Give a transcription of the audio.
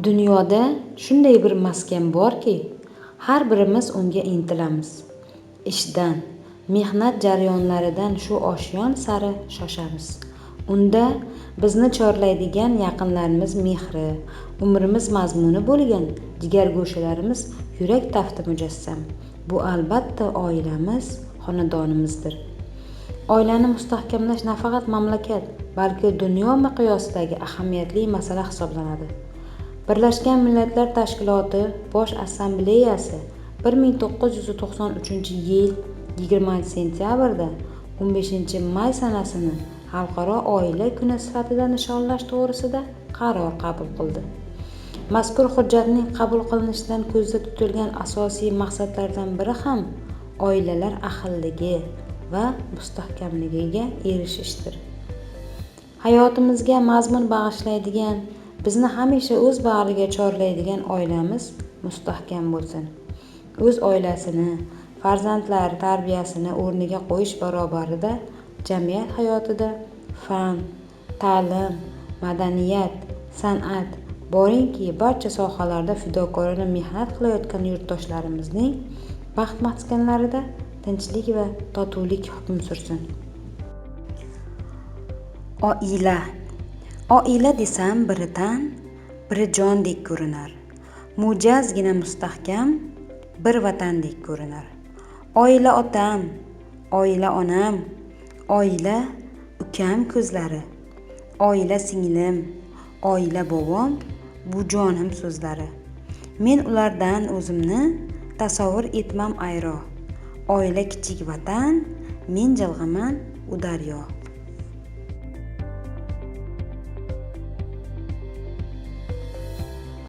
Dunyoda shunday bir maskan borki, har birimiz unga intilamiz. Ishdan, mehnat jarayonlaridan shu oshyon sari shoshamiz. Unda bizni chorlaydigan yaqinlarimiz mehri, umrimiz mazmuni bo'lgan jigargo'shalarimiz yurak tafti mujassam. Bu albatta oilamiz, xonadonimizdir. Oilani mustahkamlash nafaqat mamlakat, balki dunyo miqyosidagi ahamiyatli masala hisoblanadi. Birlashgan Millatlar Tashkiloti Bosh Assambleyasi 1993-yil 20-sentyabrda 15-may sanasini Xalqaro oila kuni sifatida nishonlash to'g'risida qaror qabul qildi. Mazkur hujjatning qabul qilinishidan ko'zda tutilgan asosiy maqsadlardan biri ham oilalar ahilligi va mustahkamligiga erishishdir. Hayotimizga mazmun bag'ishlaydigan, bizni hamisha o'z bag'riga chorlaydigan oilamiz mustahkam bo'lsin. O'z oilasini, farzandlari tarbiyasini o'rniga qo'yish barobarida jamiyat hayotida fan, ta'lim, madaniyat, san'at, boringki barcha sohalarda fidokorona mehnat qilayotgan yurtdoshlarimizning baxt maskanlarida tinchlik va totuvlik hukm sursin. Oila. Oila desam biri tan, biri jondek ko'rinar. Mo'jazgina mustahkam bir vatandek ko'rinar. Oila otam, oila onam, oila ukam ko'zlari, oila singlim, oila bobom bu jonim so'zlari. Men ulardan o'zimni tasavvur etmam ayro. Oila kichik vatan, men jilg'aman u daryo.